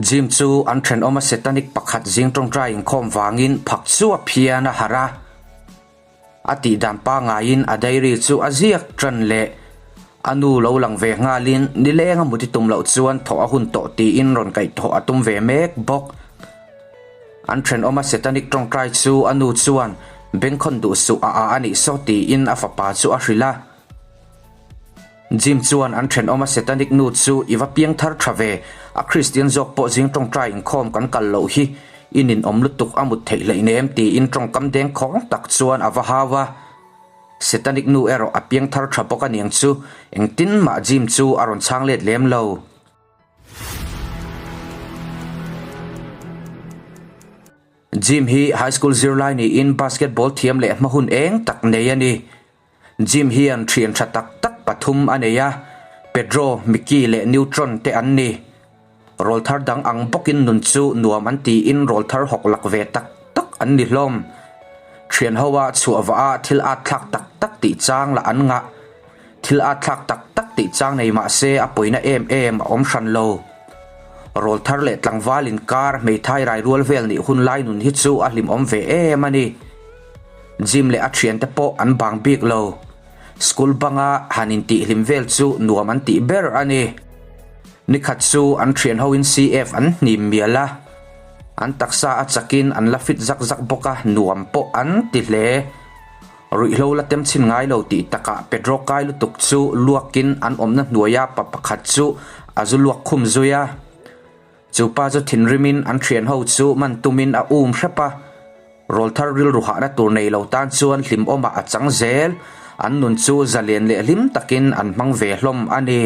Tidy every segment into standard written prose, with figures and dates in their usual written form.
Jim chu an thenawma Setanic pakhat zing tawngtai inkhawm vangin phak chuap hian a harh a. A tih dan pangaiin a diary chu a ziak tan leh a nu lo lang ve nghalin nileng a muti tum loh chuan thawh a hun tawh tiin rawn kaihthawh a tum ve mek bawk. An thenawma Setanic tawngtai chu a nu chuan bengkhawn duh suh a a anih saw tiin a fapa chu a hrilh a. Jim chuan an thenawma Setanic nu chu i va piang thar tha ve, a Kristian zawk pawh zing tawngtai inkhawm kan kal loh hi i ninawm lutuk a mut theih hleihnem tiin tawngkam deng khawng tak chuan a va hau a. Setanic nu erawh a piang thar tha bawk aniang chu engtin mah Jim chu a rawn chhang let lem lo. Jim hi high school zirlai niin basketball thiam leh hma hun eng tak nei a ni. Jim hian thian tha tak tak pathum a nei a, Pedro, Mickey leh Neutron te an ni. Rawlthar dang ang bawkin nun chu nuam an tiin rawlthar hawk lak ve tak tak an ni hlawm. Thian ho a chhuah vah a thil at thlak tak tak tih chang lah an ngah. Thil at thlak tak tak tih chang nei mah se a pawina em em a awm hran lo. Rawlthar leh tlangval inkar hmeithai rai rual vel nih hun lai nun hi chu a hlimawm ve em a ni. Jim leh a thiante pawh an bang bik lo. School banga han intihhlim vel chu nuam an tih ber a ni. Nikhat chu an thian hoin CF an hnim mial a. An taksa a chakin an la fit zak zak bawk a, nuam pawh an ti hle. Ruihhlo la tem chhin ngai lo tih takah Pedro kai lutuk chu luakin an awmna hnuaia pa pakhat chu a zu luak khum zui a. Chu pa chu thinrimin an thian ho chu man tumin a um hrep a. Rawlthar rilru hahna tur nei lo tan chuan hlimawmah a chang zel, an nun chu zalen leh hlim takin an hmang ve hlawm a ni.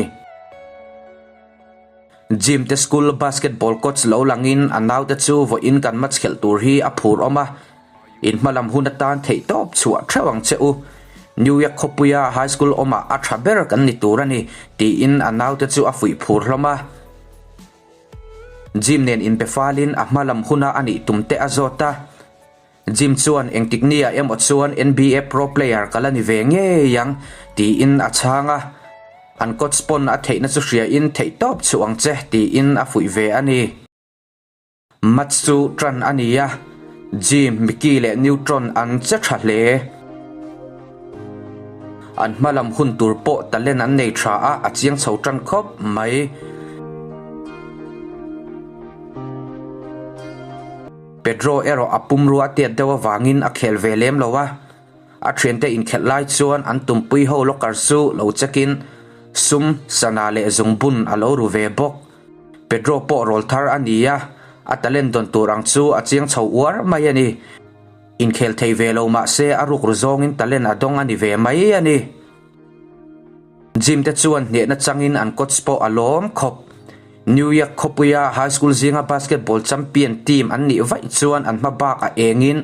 Gym te school basketball coach lo langin a naute chu vawiin kan match khelh tur hi a phur awm a, in hmalam hun atan theihtawp chhuah theuh ang che u. New York khawpuia high school awmah a tha ber kan ni tur a ni, tiin a naute chu a fuih phur hlawm a. Jim nen inpe falin a hma lam huna a nih tum te a zawt a. Jim chuan engtik nia emaw chuan NBA pro player ka la ni ve ngei ang tiin a chhang a. An coach pawn a theihna chu hriain theihtawp chhuh ang che tiin a fuih ve a ni. Match chu tan a ni a, Jim, Mickey leh Neutron an che tha hle. An hma lam hun tur pawh talent an nei tha a, a chiang chho tan khawp mai. Pedro erawh a pumrua a tiat deuh avangin a khel ve lem lo a, a thiante inkhelh lai chuan an tumpui ho locker chu lo check in sum, sana leh zungbun a lo ru ve bawk. Pedro pawh rawl thar a ni a, a talent dawn tur ang chu a chiang chho uar mai a ni. Inkhel thei ve lo mah se a rukru zawngin talent a dawng a ni ve mai a ni. Gym te chuan hnehna changin an coach pawh a lawm khawp. New York khawpuia high school zinga basketball champion team an nih vaih chuan an hma bak a engin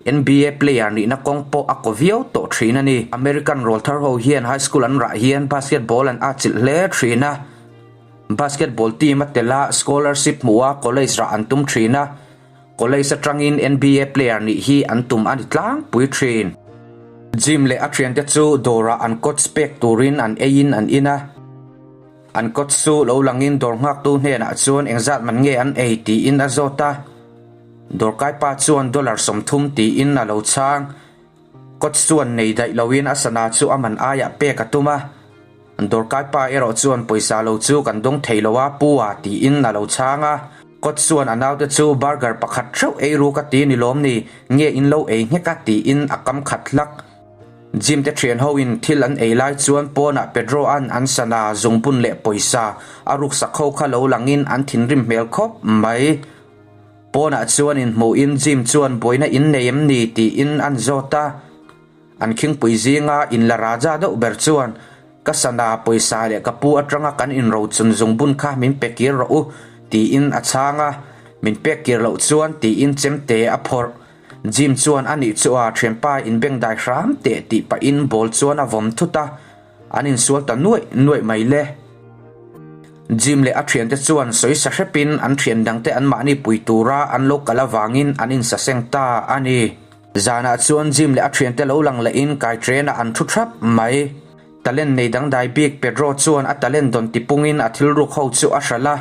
NBA player nihna kawng pawh a kaw viau tawh thin a ni. American rawlthar ho hian high school an rah hian basketball an atchilh hle thin a. Basketball team a tel a, scholarship hmuh a college rah an tum thin a. College atangin NBA player nih hi an tum a ni tlangpui thin. Jim leh a thiante chu dawrah an coach pek turin an eiin an in a. An coach chu lo langin dawr nghaktu hnenah chuan engzat man nge an ei tiin a zawt a. Dawrkai pa chuan dollar 30 tiin a lo chhang. Coach chuan nei daih loin a sana chu a man aiah pek a tum a. Dawrkai pa erawh chuan pawisa lo chu kan dawng thei lo a pu a tiin a lo chhang a. Coach chuan a naute chu burger pakhat theuh ei ru ka ti ni lawm ni, nge in lo ei nghek a tiin a kam khat hlak. Gym te thian ho in thil an ei lai chuan pawnah Pedro an an sana zungbun leh pawisa a ruksak ho kha lo langin an thinrim hmel khawp mai. Pawnah chuan inhmuhin Jim chuan buaina in nei em ni tiin an zawt a. An khingpui zinga inla raja deuh ber chuan, Ka sana pawisa leh ka pu atanga kan inrochun zungbun kha min pe kir rawh u tiin a chhang a. Min pek kir loh chuan tiin chemte a phawrh. Jim chuan a nih chu a thianpa inbengdai hram teh tih pahin ball chuan a vawm thut a. An insual ta nuaih nuaih mai le. Jim leh a thiante chuan sawi sa hrepin an thian dangte anmahni pui tura an lo kal avangin an insaseng ta a ni. Zanah chuan Jim leh a thiante lo lang lehin kai train-ah an thu thap mai. Talent nei dangdai bik Pedro chuan a talent dawn tipungin a thil ruk ho chu a hralh a.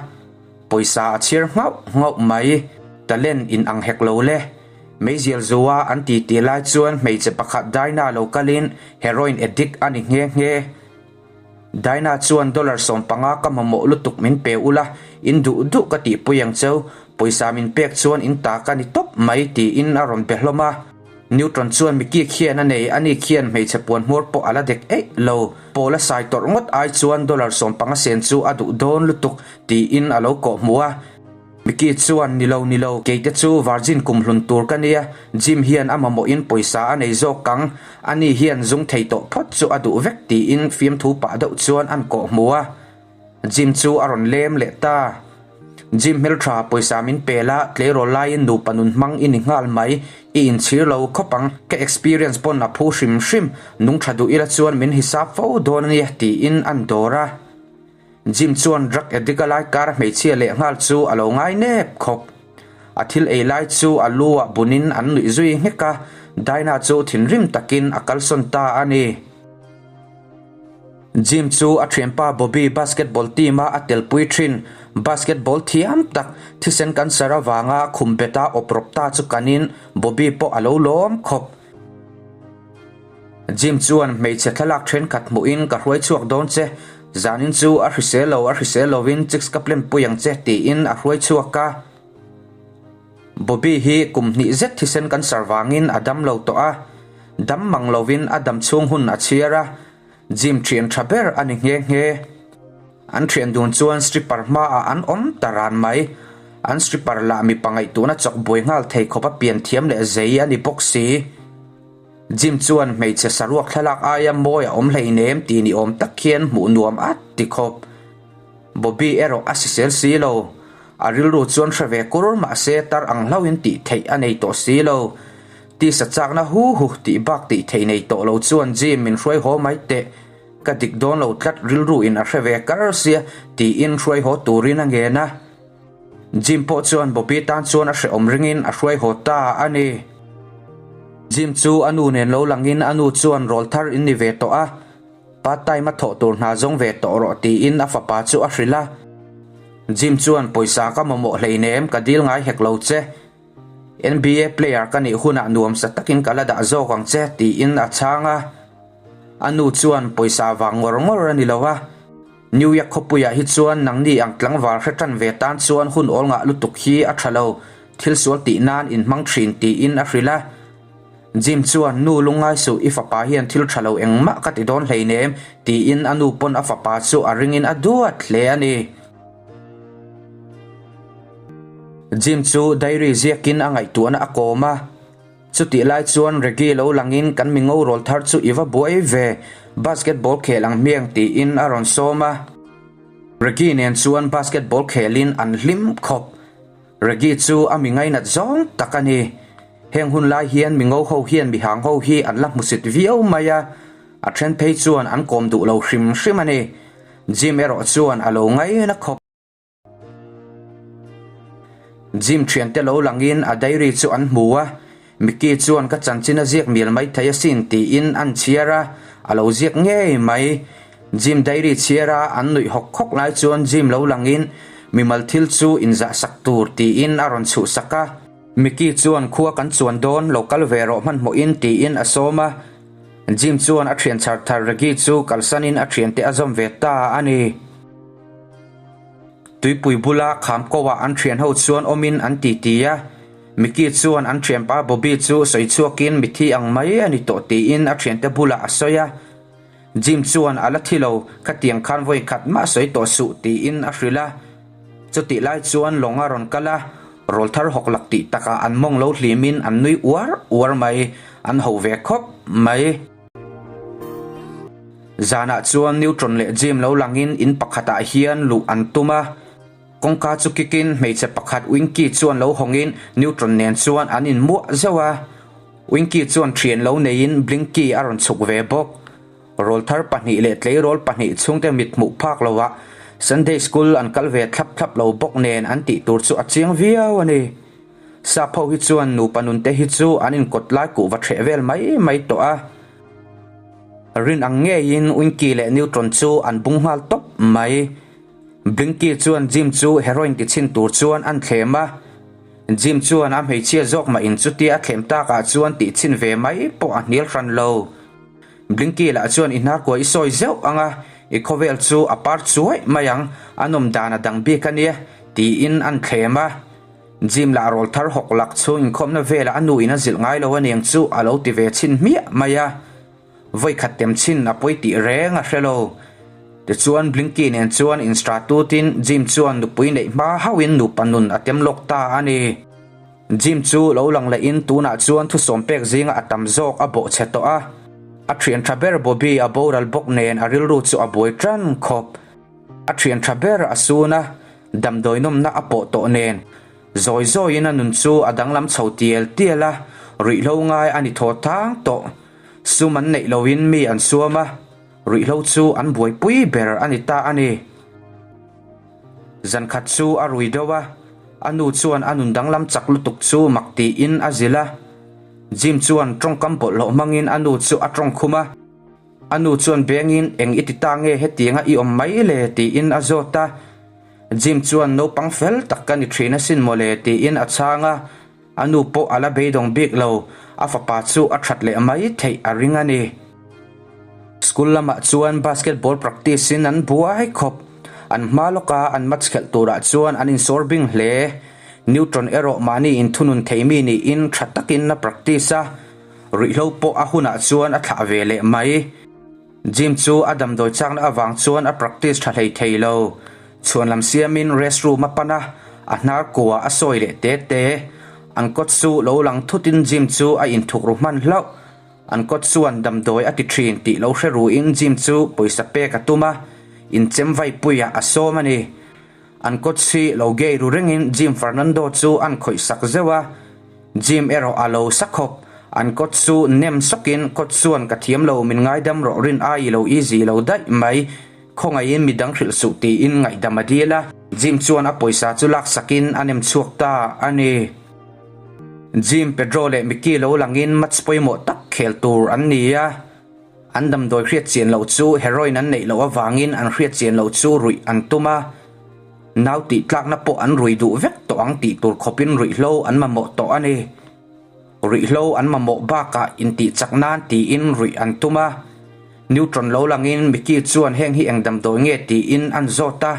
Pawisa a chhiar nghauh nghauh mai. Talent in ang hek lo le. Meizial zua an ti tih lai chuan hmeichhe pakhat Dinah lo kalin heroin addict a ni nghe nghe. Dinah chuan dollar 15 ka mamawh lutuk min pe ula, in duh duh ka tihpui ang cheu, pawisa min pek chuan in ta ka ni tawp mai tiin a rawn be hlawm a. Newton chuan Mickey khian a nei, ani khian hmeichhe puan hmawr pawh a la dek eih lo. Pawl a sai tawrh ngawt ai chuan dollar 15 sen chu a duh dawn lutuk tiin a lo kawh hmuh a. Mickey chuan, Ni lo, ni lo, keite chu virgin kumhlun tur ka nia, Jim hian a mamawhin pawisa a nei zawk ang, ani hian zung thei tawh phawt chu a duh vek tiin fiamthu pah deuh chuan an kawh hmu a. Jim chu a rawn lem leh ta. Jim hmeltha pawisa min pe la, tleirawl laiin nupa nun hmang i ni nghal mai, i inchhir lo khawp ang, ka experience pawn a phu hrim hrim, nung tha duh ila chuan min hisap fo dawn a nia tiin an dawr a. Jim chuan drug addict a lai kar hmeichhia leh nghal chu a lo ngai nep khawp. A thil ei lai chu a lu ah bunin an nuih zui nghek a, Dinah chu thinrim takin a kalsawn ta a ni. Jim chu a thianpa Bobby basketball team a a telpui thin. Basketball thiam tak, thisen cancer avanga khum bet a awp rawp ta chu kanin Bobby pawh a lo lawm khawp. Jim chuan hmeichhe thlalak thenkhat hmuhin ka hruai chhuak dawn che, zanin chu a hrisel lo a hrisel lovin chicks ka plan pui ang che tiin a hruai chhuak a. Bobby hi kum hnih zet thisen cancer vangin a dam lo tawh a, dam mang lovin a dam chhung hun a chhiar a, Jim thian tha ber a ni nghe nghe. An thian dun chuan stripper hmaah an awm ta ran mai. An stripper lah mipa ngaihtuahna chawk buai nghal thei khawp a pian thiam leh zei a ni bawk si. Jim chuan hmeichhe saruak thlalak aia mawi a awm hleinem tih ni awm tak hian hmuh nuam a ti khawp. Bobby erawh a sisel si lo. A rilru chuan hre ve kur mahse tar ang hlauhin tih theih a nei tawh si lo. Tisa chakna hu hu tih bak tih theih nei tawh lo chuan Jim min hruai haw mai teh. Ka dik dawn lo tlat rilru in a hre ve kar sia tiin hruai haw turin a ngen a. Jim pawh chuan Bobby tan chuan a hrehawm ringin a hruai haw ta a ni. Jim chu a nu nen lo langin a nu chuan rawl thar in ni ve tawh a, part time a thawh tur hna zawng ve tawh rawh tiin a fapa chu a hrilh a. Jim chuan pawisa ka mamawh hleinem ka dil ngai hek lo che. NBA player ka nih hunah nuamsa takin ka la dah zawk ang che tiin a chhang a. A nu chuan pawisa vang ngawr ngawr a ni lo a. New York khawpuiah hi chuan nangni ang tlangval hre tan ve tan chuan hun awl ngah lutuk hi a tha lo, thil sual tih nan in hmang thin tiin a hrilh a. Jim chuan, Nu lungngai suh, i fapa hian thil tha lo engmah ka ti dawn hleinem, tiin a nu pawn a fapa chu a ringin a duat hle a ni. Jim chu diary ziakin a ngaihtuahna a kawm a. Chutih lai chuan Reggie lo langin kan mi ngo rawl thar chu i va buai ve, basketball khel ang hmiang tiin a rawn sawm a. Reggie nen chuan basketball khelin an hlim khawp. Reggie chu a mi ngainat zawng tak a ni. Heng hun lai hian mi ngo ho hian mi hang ho hi an la hmusit viau mai a, a then phei chuan an kawm duh lo hrim hrim a ni. Jim erawh chuan a lo ngaina khawp. Jim thiante lo langin a diary chu an hmu a, Mickey chuan ka chanchin a ziak mial mai thei asin tiin an chhiar a, a lo ziak ngei mai. Jim diary chhiar a an nuih hawk hawk lai chuan Jim lo langin mimal thil chu inzah sak tur tiin a rawn chhuhsak a. Mickey chuan khua kan chuan dawn lo kal ve rawh hmanhmawhin tiin a sawm a, Jim chuan a thian chhar thar Reggie chu kalsanin a thiante a zawm ve ta a ni. Tuipui bula kham ko ah an thian ho chuan awmin an ti ti a, Mickey chuan an thianpa Bobby chu sawi chhuakin mithi ang mai a ni tawh tiin a thiante bulah a sawi a. Jim chuan a la thi lo, khatiang khan vawi khat mah sawi tawh suh tiin a hrilh a. Chutih lai chuan lawng a rawn kal a, rawl thar hawk lak tih takah an mawng lo hlimin an nui uar uar mai, an ho ve khawp mai. Zanah chuan Neutron leh Jim lo langin in pakhatah hian luh an tum a. Kawngka chu kikin hmeichhe pakhat Winky chuan lo hawngin Neutron nen chuan an inmuah zeuh a. Winky chuan thian lo neiin Blinky a rawn chhuk ve bawk. Rawlthar pahnih leh tleirawl pahnih chhungte mit hmuh phak lovah Sunday School an kal ve thlap thlap lo bawk nen an tih tur chu a chiang viau a ni. Sap ho hi chuan nupa nun te hi chu an inkawt lai kuhva ṭheh vel mai mai tawh a. Rin ang ngeiin Winky leh Neutron chu an bung nghal tawp mai. Blinky chuan Jim chu heroin ti chhin tur chuan an thlem a. Jim chuan a hmeichhia zawk mah in chutia a thlem takah chuan tih chhin ve mai pawh a hnial hran lo. Blinky lah chuan i hnarkua i sawi zeuh ang a, i khawvel chu a par chuai mai ang, a nawm dan a dang bik a nia, tiin an thlem a. Jim lah rawl thar hawk lak chhung inkhawmna velah a nu in a zilh ngai lo a niang chu a lo ti ve chhin hmiah mai a. Vawikhat tem chhin a pawi tih reng a hre lo. Tichuan Blinky nen chuan instra tutin Jim chuan nupui neih hma hauhin nupa nun a tem lawk ta a ni. Jim chu lo lang lehin tunah chuan thusawm pek zinga a tam zawk a bawhchhe tawh a. A thian tha ber Bobby a boral bawk nen a rilru chu a buai tan khawp. A thian tha ber a sun a, damdawi nawmna a pawh tawh nen zawi zawiin a nun chu a danglam chho tial tial a, ruihhlo ngai a ni thaw tang tawh. Sum an neih loin mi an suam a, ruihhlo chu an buaipui ber a ni ta a ni. Zan khat chu a rui deuh a, a nu chuan a nun danglam chak lutuk chu mak tiin a zilh a. Jim chuan tawngkam bawlhhlawh hmangin a nu chu a tawng khum a. A nu chuan bengin eng i ti ta nge hetianga i awm mai le tiin a zawt a. Jim chuan naupang fel tak ka ni thin asin mawle tiin a chhang a. A nu pawh a la beidawng bik lo, a fapa chu a that leh mai theih a ring a ni. School lamah chuan basketball practice in an buai khawp. An hma lawka an match khelh turah chuan an insawr bing hle. Newton erawh mahni inthunun thei mi niin tha takin a practice a, ruihhlo pawh a hunah chuan a thlah ve leh mai. Jim chu a damdawi chakna avang chuan a practice tha hlei thei lo. Chhuan lam siamin rest room a pan a, a hnar kuah a sawi leh te te. An kawt chu lo lang thutin Jim chu a inthuk ru hman hlauh. An kawt chuan damdawi a ti thin tih lo hre ruin Jim chu pawisa pek a tum a, inchem vaipuiah a sawm a ni. An kawt hi lo gay ru rengin Jim Fernando chu an khawih sak zeuh a, Jim erawh a lo sa khawp. An kawt chu nem sawkin kawt chuan ka thiam lo min ngaidam rawh rin ai i lo easy lo daih mai, khawngaihin midang hrilh suh tiin ngaihdam a dil a. Jim chuan a pawisa chu laksakin a nem chhuak ta a ni. Jim, Pedro leh Mickey lo langin match pawimawh tak khel tur an ni a. An damdawi hriat chian loh chu heroin an neih loh avangin an hriat chian loh chu ruih an tum a. Nau tih tlakna pawh an rui duh vek tawh ang tih tur khawpin ruihhlo an mamawh tawh a ni. Ruihhlo an mamawh bakah intih chak nan tiin ruih an tum a. Neutron lo langin Mickey chuan heng hi eng damdawi nge tiin an zawt a.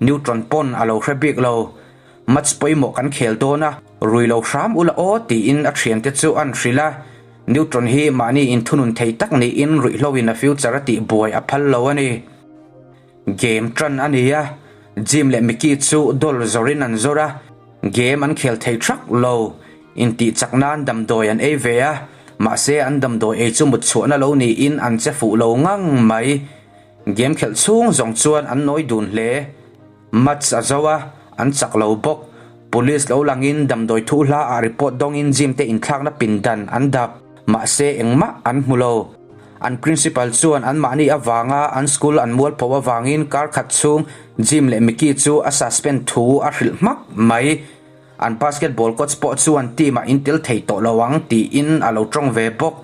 Neutron pawn a lo hre bik lo. Match pawimawh kan khel dawn a, rui lo hram ula aw tiin a thiante chu an hrilh a. Neutron hi mahni inthunun thei tak niin ruihhloin a future a tih buai a phal lo a ni. Game tan a ni a, Jim leh Mickey chu doll zawrin an zawr a, game an khel thei thak lo. Intih chak nan damdawi an ei ve a, mahse an damdawi ei chu mut chhuahna lo niin an che fuh lo ngang mai. Game khelh chhung zawng chuan an nawi dun hle. Match a zo a, an chak lo bawk. Police lo langin damdawi thu hla ah report dawngin gym te inthlakna pindan an dap. Mahse engmah an hmu lo. An principal chuan anmahni avanga an school an mualpho avangin kar khat chhung Jim leh Mickey chu a suspend thu a hrilh hmak mai. An basketball coach pawh chuan team ah in tel thei tawh lo ang tiin a lo tawng ve bawk.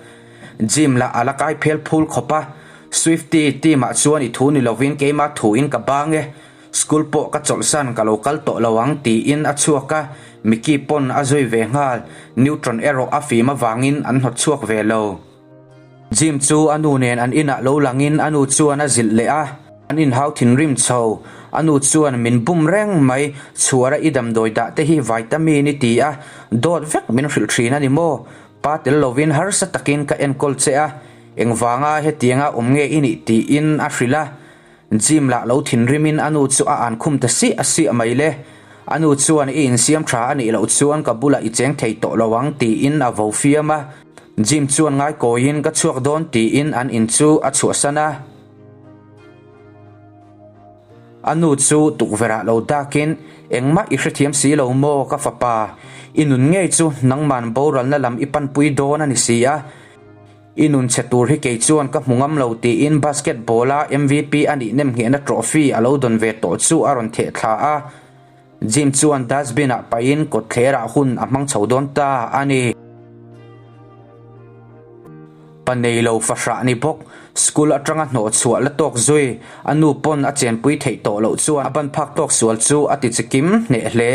Jim lah a la kai phel phul khawp a, Swifty team ah chuan i thu ni lovin keimah thu in ka bang e, school pawh ka chawlhsan ka lo kal tawh lo ang tiin a chhuak a, Mickey pawn a zui ve nghal, Neutron erawh a fim avangin an hnawt chhuak ve lo. Jim chu a nu nen an inah lo langin a nu chuan a zilh leh a, an inhau thinrim chho. A nu chuan min bum reng mai, chhuara i damdawi dah te hi vitamin i ti a, dawt vek min hrilh thin a ni maw? Pa tel lovin harsa takin ka enkawl che a, engvanga hetianga awm nge i nih tiin a hrilh a. Jim lah lo thinrimin a nu chu a an khum ta siah siah mai le. A nu chuan i insiam tha a nih loh chuan ka bulah i cheng thei tawh lo ang tiin a vo fiam a. Jim chuan ngaikawiin ka chhuak dawn tiin an in chu a chhuahsan a. A nu chu tukverh ah lo dakin engmah i hrethiam si lo maw ka fapa, i nun ngei chu nangman boralna lam i panpui dawn a ni si a. I nun chhe tur hi kei chuan ka hmu ngam lo tiin basketball a MVP a nih nem nghehna trophy a lo dawn ve tawh chu a rawn theh thla a. Jim chuan dustbin ah pahin kawtthler ah hun a hmang chho dawn ta a ni. Pa nei lo fahrah ni bawk. School atanga hnawh chhuah la tawk zui. A nu pawn a chenpui theih tawh loh chuan a ban phak tawk sual chu a ti chikim hneh hle.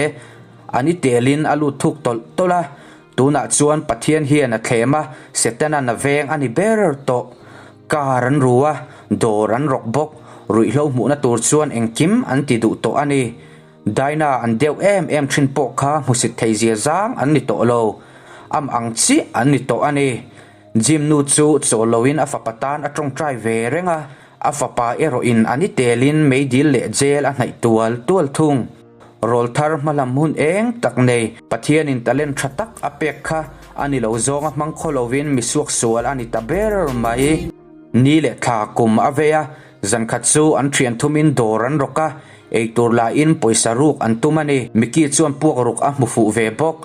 A ni telin a lut thuk tawlh tawlh a. Tunah chuan Pathian hian a thlem a, Setana'n a veng a ni ber tawh. Car an ru a, dawr an rawk bawk. Ruihhlo hmuhna tur chuan engkim an ti duh tawh a ni. Dinah an deuh em em thin pawh kha hmusit thei zia zang an ni tawh lo. Am ang chiah an ni tawh a ni. Jim nu chu chawl loin a fapa tan a tawngtai ve reng a, a fapa erawhin a ni telin meidil leh jail a hnaih tual tual thung. Rawlthar hmalam hun eng tak nei Pathianin talent tha tak a pek kha a ni lo zawnga hmang khaw lovin misuak sual a ni ta ber mai. Ni leh thla kum a vei a, Zankhat chu an thian thumin dawr an rawk a, eitur lahin pawisa ruk an tum a ni. Mickey chuan puak ruk a hmu fuh ve bawk.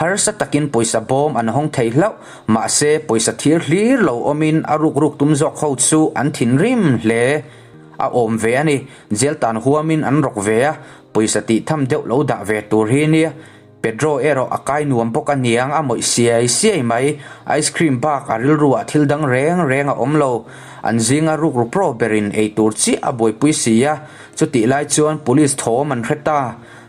Harsa takin pawisa bawm an hawng thei hlauh, mahse pawisa thir hlir lo awmin a ruk ruk tum zawk ho chu an thinrim hle. A awm ve a ni, jail tan huamin an rawk ve a, pawisa tih tham deuh lo dah ve tur hi nia. Pedro erawh a kai nuam bawk a niang a mawih siai siai mai. Ice cream bak a rilruah thil dang reng reng a awm lo. An zinga rukru pro berin ei tur chiah a buaipui si a, chutih lai chuan police thawm an hre ta.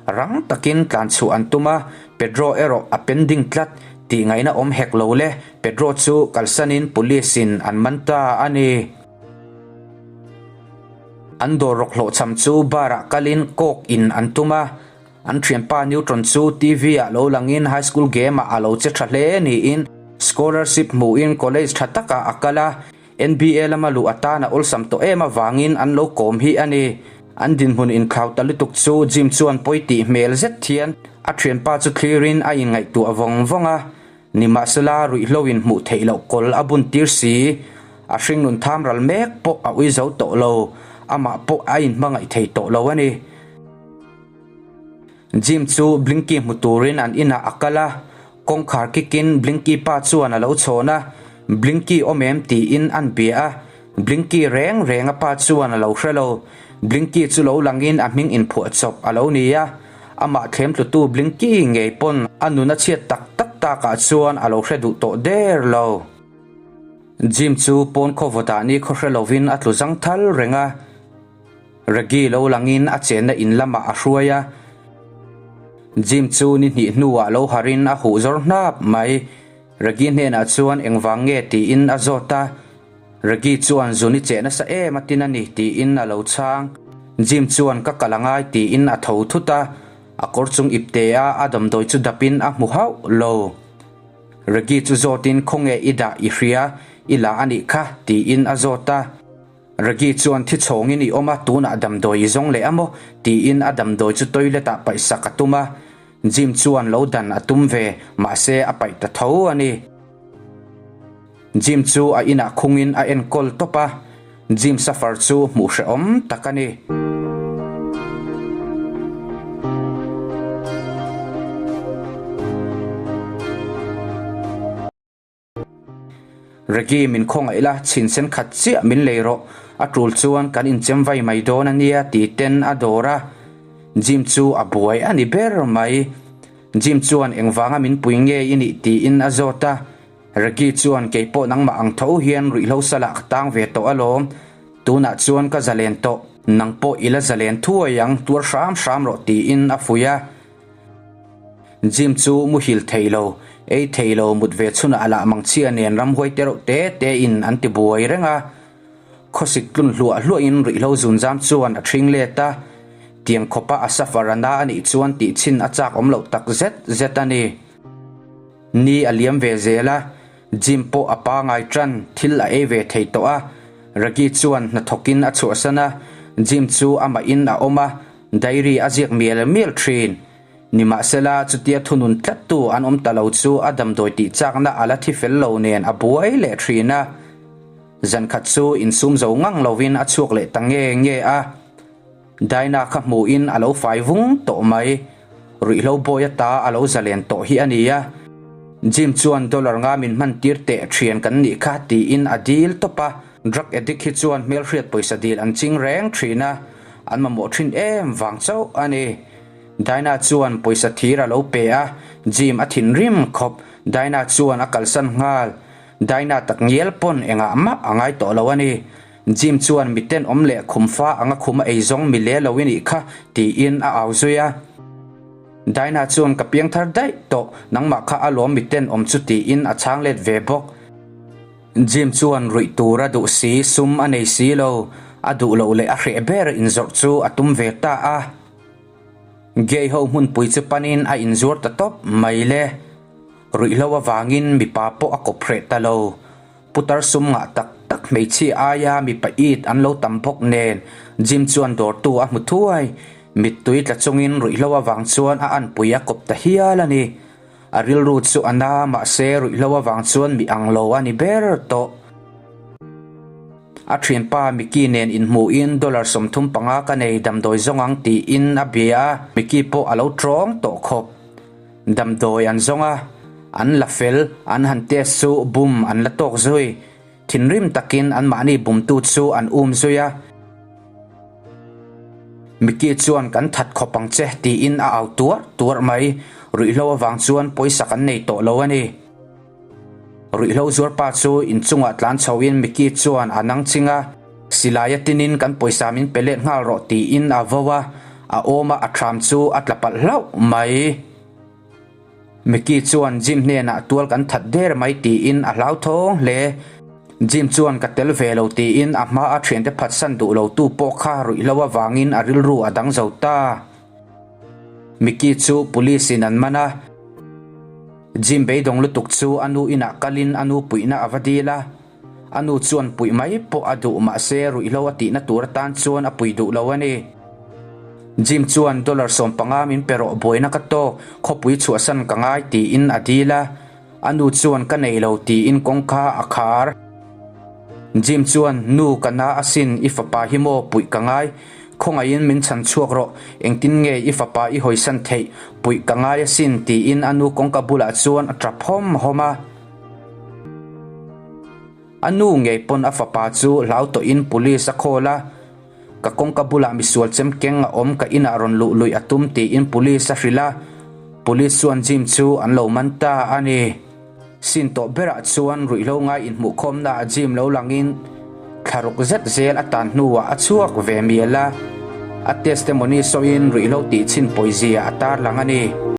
Rang takin tlan chhuah an tum a, Pedro erawh a pending tlat. Tih ngaihna awm hek lo le, Pedro chu kalsanin police in an man ta a ni. An dawr rawk hlawhchham chu bar ah kalin coke in an tum a. An thianpa Newton chu TV ah lo langin high school game ah a lo che tha hle niin scholarship hmuhin college tha takah a kal a, NBA lama luh atan a awlsam tawh em avangin an lo kawm hi a ni. An dinhmun inthlau ta lutuk chu Jim chuan pawi tih hmel zet hian a thianpa chu thlirin a inngaihtuah vawng vawng a, nimahsela ruihhlo in hmuh theih loh kawl a bun tir si. A hringnun tham ral mek pawh a ui zo tawh lo, amah pawh a inhmangaih thei tawh lo a ni. Jim chu Blinky hmu turin an inah a kal a, kawngkhar kikin Blinky pa chuan a lo chhawn a, Blinky awm em tiin an bia a, Blinky reng reng a pa chuan a lo hre lo, Blinky chu lo langin a hming inphuah chawp a lo ni a, amah thlem tlutu Blinky ngei pawn a nun a chhiat tak tak takah chuan a lo hre duh tawh der lo. Jim chu pawn khaw vawtah ni khaw hre lovin a tlu zang thal reng a. Reggie lo langin a chenna in lamah a hruai a, Jim chu ni hnih hnuah lo harin a huh zawr hnap mai. Reggie hnenah chuan engvang nge tiin a zawt a, Reggie chuan zun i cheh nasa em a tin a ni tiin a lo chhang. Jim chuan ka kal angai tiin a tho thut a, a kawr chung ipte a a damdawi chu dapin a hmu hauh lo. Reggie chu zawtin khawnge i dah i hria i la a nih kha tiin a zawt a. Reggie chuan thi chhawngin i awm a, tunah damdawi i zawng leh a maw? tiin a damdawi chu toilet ah paihsak a tum a. Jim chuan lo dan a tum ve, mahse a paih ta tho a ni. Jim chu a inah khungin a enkawl tawp a, Jim suffer chu hmuh hrehawm tak a ni. Reggie min khawngaih la, chhin sen khat chiah min lei rawh, a tul chuan kan inchem vai mai dawn a nia ti ten a dawr a, Jim chu a buai a ni ber mai. Jim chuan engvanga min pui nge i nih tiin a zawt a, Reggie chuan keipawh nangmah ang tho hian ruihhlo salah ka tang ve tawh alawm, tunah chuan ka zalen tawh, nang pawh i la zalen thuai ang, tuar hram hram rawh tiin a fuih a. Jim chu muhil thei lo, ei thei lo mut ve chhunah a lah mangchhia nen ramhuai te reuh te te in an ti buai reng a. Khawsik tlun hluah hluah in ruihhlo zunzam chuan a ṭhing let a, tiang khawpa a suffer a na a nih chuan tih chhin a chak awm loh tak zet zet a ni. Ni a liam ve zel a, Jim pawh a pangai ṭan thil a ei ve thei tawh a, Reggie chuan hnathawkin a chhuahsan a, Jim chu amah in a awm a, Diary a ziak mial mial thin. Nimahsela, chutia thunun tlattu an awm ta lo chu a damdawi tih chakna a la thi fel lo nen a buai leh thin a. Zankhat chu insum zo ngang lovin a chhuak leh ta nge nge a. Dinah kha hmuhin a lo fai vung tawh mai. Ruihhlo bawi ata a lo zalen tawh hi a ni a. Jim chuan dollar nga min hman tir teh thian kan nih kha tiin a dil tawp a. Drug addict hi chuan hmelhriat pawisa dil an ching reng thin a. An mamawh thin em vang chauh a ni. Dinah chuan pawisa thir a lo pe a, Jim a thinrim khawp. Dinah chuan a kalsan nghal. Dinah tak ngial pawn engah mah a ngai tawh lo a ni. Jim chuan mi tenawm leh khumfa anga khum a eizawng mi le lo i nih kha tiin a au zui a. Dinah chuan ka piangthar daih tawh, nangmah kha a lawm mi tenawm chu tiin a chhang let ve bawk. Jim chuan ruih tur a duh si, sum a nei si lo, a duh loh leh a hreh ber inzawrh chu a tum ve ta a. Gay ho hmunpui chu panin a inzuar ta tawp mai le. Ruihhlo avangin mipa pawh a kawp hreh ta lo. Putar sum ngah tak tak hmeichhia aia mipa it an lo tam bawk nen Jim chuan dawrtu a hmu thuai. Mittui tla chungin ruihhlo avang chuan a anpui a kawp ta hial a ni. A rilru chu a na mahse ruihhlo avang chuan mi ang lo a ni ber tawh. A thianpa Mickey nen inhmuhin dollar 35 ka nei damdawi zawng ang tiin a bia a, Mickey pawh a lo tawng tawh khawp. Damdawi an zawng a, an la fel, an han test chu bum an la tawk zui. Thinrim takin anmahni bumtu chu an um zui a. Mickey chuan kan that khawp ang che tiin a au tuarh tuarh mai. Ruihhlo avang chuan pawisa kan nei tawh lo a ni. Ruihhlo zuarpa chu inchungah tlan chhoin Mickey chuan a nang ching a, Silai a tinin kan pawisa min pe let nghal rawh tiin a vo a, a awma a thram chu a tla palh hlauh mai. Mickey chuan Jim hnenah tual kan that der mai tiin a hlauthawng hle. Jim chuan ka tel ve lo tiin a hma a thiante phatsan duh lo tu pawh kha ruihhlo avangin a rilru a dang zo ta. Mickey chu police in an man a. Jim beidawng lutuk chu a nu inah kalin a nu puihna a va dil a. A nu chuan puih mai pawh a duh mahse ruihhlo a tihna tur atan chuan a pui duh lo a ni. Jim chuan dollar 15 min pe rawh buaina ka tawk, khawpui chhuahsan ka ngai tiin a dil a. A nu chuan ka nei lo tiin kawngka a khar. Jim chuan nu ka na asin i fapa hi maw puih ka ngai, khawngaihin min chhan chhuak rawh, engtin nge i fapa i hawisan theih, puih ka ngai asin tiin a nu kawngka bulah chuan a tap hawm hawm a. A nu ngei pawn a fapa chu hlau tawhin police a call a, Ka kawngka bulah misual chem keng a awm ka inah rawn luh luih a tum tiin police a hrilh a, police chuan Jim chu an lo man ta a ni. Sin tawh berah chuan ruihhlo ngai inhmuhkhawmna ah Jim lo langin thlaruk zet zel a tan hnuah a chhuak ve mial a, a testimony sawiin ruihhlo tihchhin pawizia a tarlang a ni.